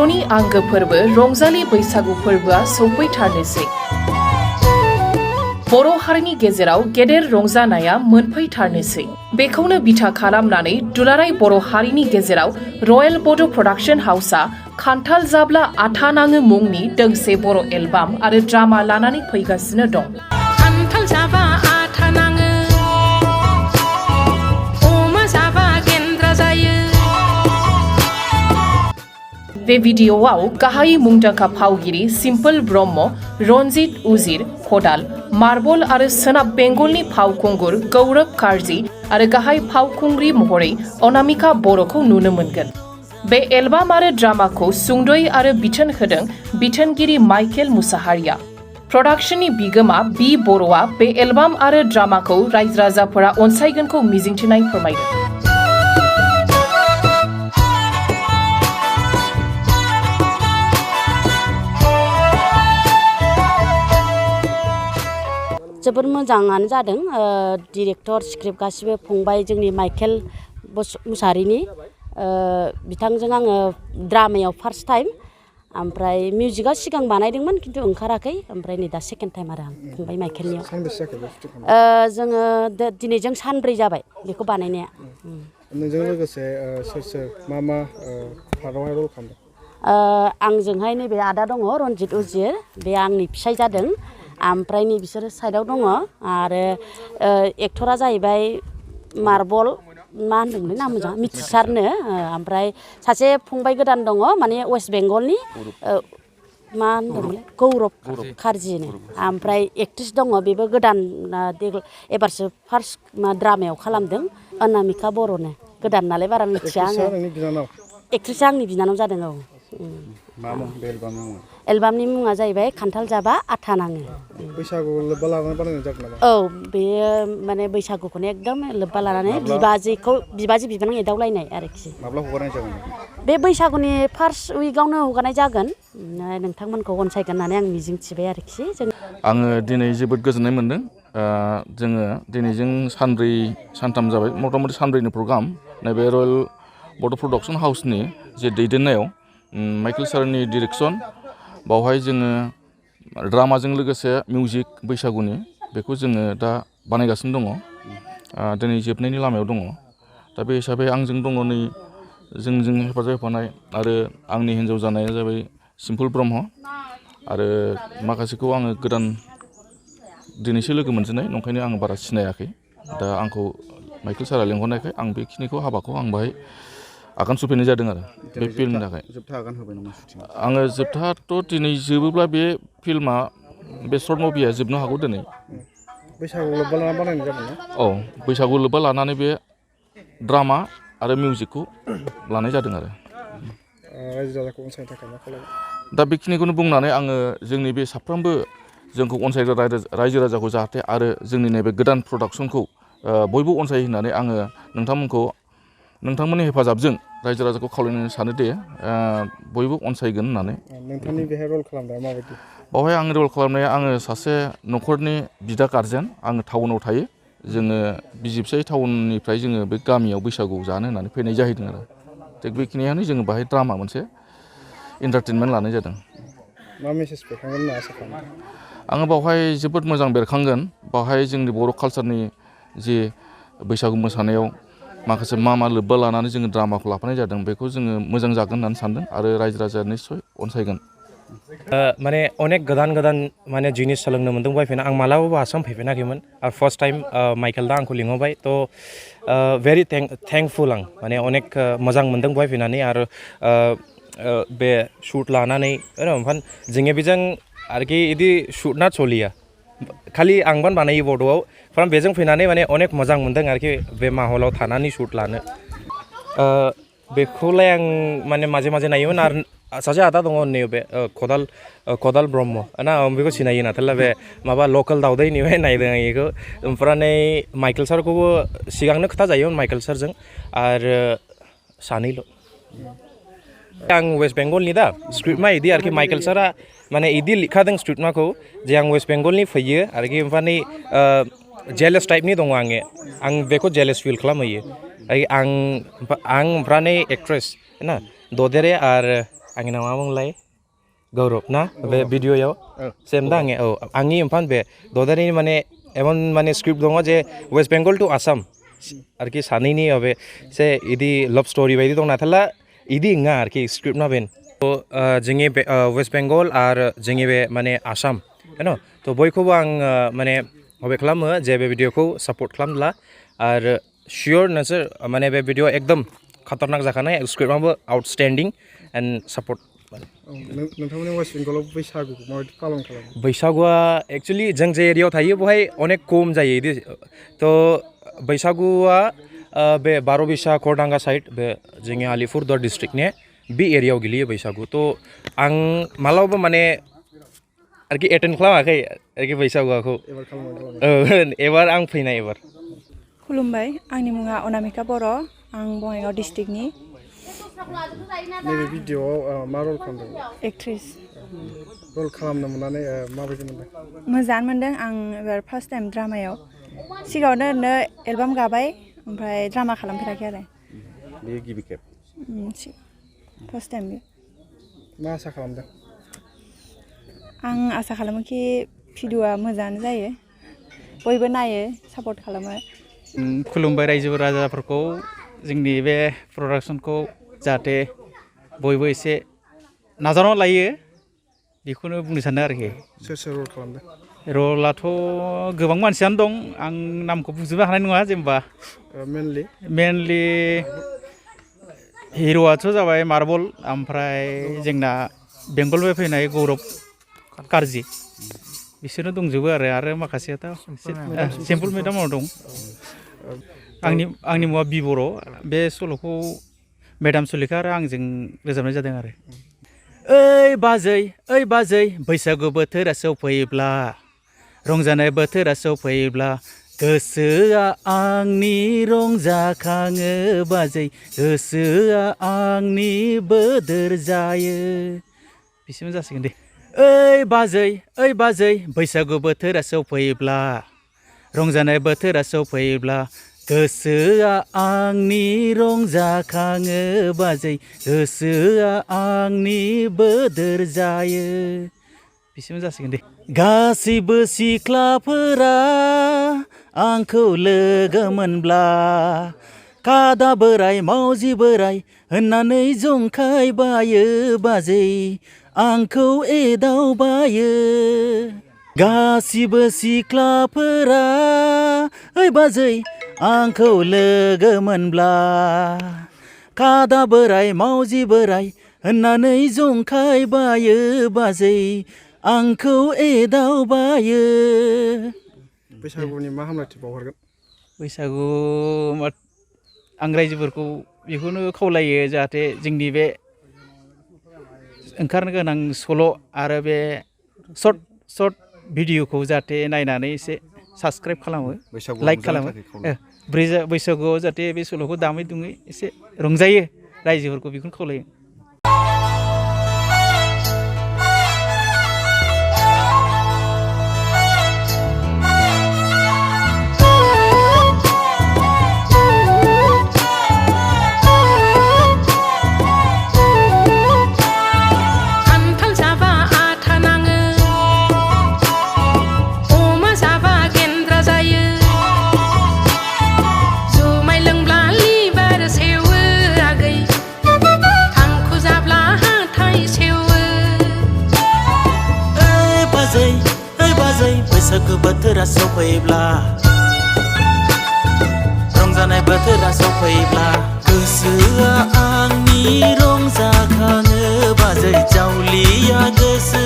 बर'नि आंगो फोरबो रंजालि बैसागु फोरबोआ सौफैथारनोसै। बर' हारिनि गेजेराव गेदेर रंजानाया मोनफैथारनोसै। बेखौनो बिथा खालामनानै दुलाराय बर' हारिनि गेजेराव रयेल बड' प्रडाक्शन हाउसआ खान्थाल जाब्ला आथा नाङो मुंनि दोंसे बर' एलबाम आरो ड्रामा लानानै फैगासिनो दं। खान्थाल जाबा आथा नाङो, अमा जाबा गेन्द्रा जायो। बे भिडिअ'आव गाहाय मुंदांखा फावगिरि सिम्पोल ब्रह्म, रनजित उजिर, खदाल, मार्बल आरो सोनाब बेंगलनि फावखुंगुर गौरब कार्जी आरो गाहाय फावखुंग्रि महरै अनामिका बर'खौ नुनो मोनगोन। बे एलबाम आरो ड्रामाखौ सुंद'यै आरो बिथोन होदों बिथोनगिरि माइकेल मुसाहारिया। प्रडाक्शननि बिगोमा बि बर'आ बे एलबाम आरो ड्रामाखौ रायजो राजाफोरा अनसायगोनखौ मिजिंथिनाय फोरमायदों। जोबोर मोजाङानो जादों। डिरेक्टर स्क्रिप्ट गासिबो फंबाय जोंनि माइकेल मुसाहारिनि बिथांजों आङो ड्रामायाव फार्स्ट टाइम, ओमफ्राय मिउजिकआ सिगां बानायदोंमोन खिन्थु ओंखाराखै, ओमफ्राय नै दा सेकेन्ड टाइम आरो आं फंबाय माइकेलनियाव। जोङो दिनैजों सानब्रै जाबाय बेखौ बानायनाया। नोंजों लोगोसे सोर सोर मा पार्टआवहाय रल खालामदों? आंजोंहाय नैबे आदा दङ रनजित उजिर, बे आंनि फिसाय जादों। ओमफ्राय नै बिसोरो साइडआव दङ आरो एक्टरा जाहैबाय मार्बल, मा होनदोंमोन नाम मोजां मिथिसारनो। ओमफ्राय सासे फंबाय गोदान दङ माने वेस्ट बेंगलनि, मा होनदोंमोन गौरब कार्जिनो। ओमफ्राय एक्ट्रिस दङ बेबो गोदान, एबारसो फार्स्ट ड्रामायाव खालामदों, अनामिका बर'नो। गोदान नालाय बारा मिथिया आङो। एक्ट्रिसआ आंनि बिनानाव जादों। औ। एलबामनि मुङा जाहैबाय खान्थाल जाबा आथा नाङो। बैसागु लोब्बा लानानै बानायनाय जादों नामा? औ, बेयो माने बैसागुखौनो एकदम लोब्बा लानानै बिबाजि बिबानां एदावलायनाय आरोखि। माब्ला हगारनाय जागोन? बे बैसागुनि फार्स्ट उइकआवनो हगारनाय जागोन। नोंथांमोनखौ अनसायगोन होननानै आं मिजिंथिबाय आरोखि। आङो दिनै जोबोद गोजोननाय मोन्दों। जोङो दिनैजों सानब्रै सानथाम जाबाय, मथा मथि सानब्रैनि प्रग्राम नैबे रयेल बड' प्रडाक्शन हाउसनि जे दैदेननायाव माइकेल सारनि डिरेक्सन, बावहाय जोङो ड्रामाजों लोगोसे मिउजिक बैसागुनि बेखौ जोङो दा बानायगासिनो दङ। दिनै जोबनायनि लामायाव दङ। दा बे हिसाबै आंजों दङ नै जोंजों हेफाजाब होफानाय आरो आंनि हिन्जाव जानाया जाबाय सिम्पोल ब्रह्म, आरो माखासेखौ आङो गोदान दिनैसो लोगो मोनजेननाय, नंखायनो आं बारा सिनायाखै। दा आंखौ माइकेल सारा लेंहरनायखाय आं बेखिनिखौ हाबाखौ आं बाहाय आगान सुरफैनाय जादों आरो बे फिल्मनि थाखाय। आङो जोबथाथ' दिनै जोबोब्ला बे फिल्मा, बे सर्ट मुभिया जोबनो हागौ दिनै। बैसागु लोब्बा लानानै बानायनाय जादों ना? औ, बैसागु लोब्बा लानानै बे ड्रामा आरो मिउजिकखौ लानाय जादों आरो। रायजो राजाखौ अनसायनो थाखाय मा खालामो? दा बेखिनिखौनो बुंनानै आङो जोंनि बे साफ्रोमबो जोंखौ अनसायग्रा रायजो राजाखौ जाहाथे आरो जोंनि नैबे गोदान प्रडाक्शनखौ बयबो अनसायो होननानै आङो नोंथांमोननि हेफाजाबजों रायजो राजाखौ खावलायनो सानो दे बयबो अनसायगोन होननानै। नोंथांनि बेहाय रल खालामनाया माबायदि? बावहाय आंनि रल खालामनाया, आङो सासे न'खरनि बिदा गारजेन। आङो टाउनाव थायो। जोङो बिजिबसाइ टाउननिफ्राय जोङो बे गामियाव बैसागु जानो होननानै फैनाय जाहैदों आरो। थिग बेखिनियानो जोङो बाहाय ड्रामा मोनसे एन्टारटेनमेन्ट लानाय जादों। मा मेसेज बेरखांगोन होनना आसा खालामो? आङो बावहाय जोबोद मोजां बेरखांगोन। बावहाय जोंनि बर' कालसारनि जे बैसागु मोसानायाव माखासे मा लोब्बा लानानै जोङो ड्रामाखौ लाफानाय जादों, बेखौ जोङो मोजां जागोन होननानै सानदों आरो रायजो राजाया निस्सय अनसायगोन। माने अनेक गोदान माने जिनिस सोलोंनो मोन्दों बायफैना। आं मालाबाबो आसाम फैफेराखैमोन। फार्स्ट टाइम माइकेल दा आंखौ लिंहरबाय, थ' भेरि थेंकफुल आं। माने अनेक मोजां मोन्दों बाय फैनानै। आरो बे शुट लानानै ओमफ्राय जोंनि बेजों आरोखि बिदि शुटना सलिया, खालि आंबान बानायो बड'आव। ओमफ्राय बेजों फैनानै माने अनेक मोजां मोन्दों आरोखि बे माहलाव थानानै शुट लानो। बेखौलाय आं माने माजे माजे नायोमोन। आरो सासे आदा दङ नैबे खदाल ब्रह्म ना, आं बेखौ सिनायो नाथाय बे माबा लकेल दावदैनिफ्राय नायदों आं बेखौ। ओमफ्राय माइकेल सारखौबो सिगांनो खोथा जायोमोन माइकेल सारजों, आरो सानैल'। आं वेस्ट बेंगलनि दा स्क्रिप्टमा इदि आरोखि माइकेल सारा माने इदि लिखादों स्क्रिप्टमाखौ जे आं वेस्ट बेंगलनि फैयो आरोखि। ओमफ्राय जेलेस टाइपनि दङ आं बेखौ जेलेस फिल खालामहैयो। आं ओमफ्राय एक्ट्रेस ना ददेरे आरो आंनि नामा बुंलाय गौरब ना बे भिडिअ'याव सेम दा आंनि आंनि ओमफ्राय बे ददानि माने एमन माने स्क्रिप्ट दङ जे वेस्ट बेंगल टु आसाम आरोखि सानैनि बे से इदि लभ स्ट'रि बायदि दं नाथाय इदि नङा आरोखि स्क्रिप्ट ना बेन जोंनि बे वेस्ट बेंगल आरो जोंनि बे माने आसाम न थ' बयखौबो आं माने माबे खालामो जे बे भिडिअ'खौ सापर्ट खालामब्ला आरो शियर नोंसोर माने बे भिडिअ एकदम खतरनाक जाखानाय स्क्रिप्टआबो आउटस्टेन्डिं एन्ड सापर्ट नोंथांमोननि वेस्ट बेंगलाव बैसागुखौ माबायदि पालन खालामो बैसागुआ एक्चुअलि जों जे एरियायाव थायो बेवहाय अनेक खम जायो इदि थ' बैसागुआ बे बार'बिसा खरदांगा साइड बे जोंनि आलिपुरदुवार डिस्ट्रिक्टनि बे एरियायाव गोलैयो बैसागु थ' आं मालाबाबो माने आरोखि एटेन्ड खालामाखै आरोखि बैसागुखौ एबार आं फैनाय एबार खुलुमबाय आंनि मुङा अनामिका बर' आं बङाइगाव डिस्ट्रिक्टनि नैबे भिडिअ'आव मा रल खालामदों एक्ट्रिस रल खालामनो मोननानै माबायदि मोनदों मोजाङानो मोनदों आं एबार फार्स्ट टाइम ड्रामायाव सिगाङावनो ओरैनो एलबाम गाबाय ओमफ्राय ड्रामा खालामफेराखै आरो बेयो गिबि खेब फार्स्ट टाइम मा आसा खालामदों आं आसा खालामो कि भिडिअ'आ मोजाङानो जायो बयबो नायो सापर्ट खालामो खुलुमबाय रायजो राजाफोरखौ जोंनि बे प्रडाक्सनखौ जाहाथे बयबो एसे नाजावना लायो बेखौनो बुंनो सानो आरोखि सोर सोर रल खालामदों रलाथ' गोबां मानसियानो दं आं नामखौ बुंजोबनो हानाय नङा जेनेबा मेनलि हिर'आथ' जाबाय मार्बल ओमफ्राय जोंना बेंगलनिफ्राय फैनाय गौरब कारजि बिसोरनो दंजोबो आरो माखासेयाथ' सिम्पोल मेदामाव दं आंनि मुङा बि बर' बे सल'खौ मेदाम सुलेखा आरो आंजों रोजाबनाय जादों आरो ओइ बाजै बैसागु बोथोरा सफैब्ला रंजानाय बोथोरा सफैब्ला गोसोआ आंनि रंजाखाङो बाजै गोसोआ आंनि बोदोर जायो बिसिम जासिगोन दे ओइ बाजै बैसागु बोथोरा सफैब्ला रंजानाय बोथोरा सफैब्ला गोसोआ आंनि रंजाखाङो बाजै गोसोआ आंनि बोदोर जायो बिसिम जासिगोन दे गासैबो सिख्लाफोरा आंखौ लोगो मोनब्ला कादा बोराय मावजि बोराय होननानै जंखायबायो बाजै आंखौ एदावबायो गासिबो सिख्लाफोरा ओइ बाजै आंखौ लोगो मोनब्ला कादा बोराय मावजि बोराय होननानै जंखायबायो बाजै आंखौ एदावबायो बैसागुनि मा हामलायथि बावहरगोन बैसागु आं रायजोफोरखौ बेखौनो खावलायो जाहाथे जोंनि बे ओंखारनो गोनां सल' आरो बे सर्ट भिडिअखौ जाहाथे नायनानै एसे साबसक्राइब खालामो लाइक खालामो बैसागुआव जाहाथे बे सल'खौ दामै दुङै एसे रंजायो रायजोफोरखौ बेखौनो खावलायो खान्थाल जाबा आथा नाङो अमा जाबा गेन्द्रा जायो जुमाय लोंब्ला लिभार सेवो आगै थांखु जाब्ला हाथाय सेवो ओइ बाजै बैसागु बोथोरा सफैब्ला रंजानाय बोथोरा सफैब्ला गोसोआ आंनि रंजाखाङो बाजै जावलिया गोसो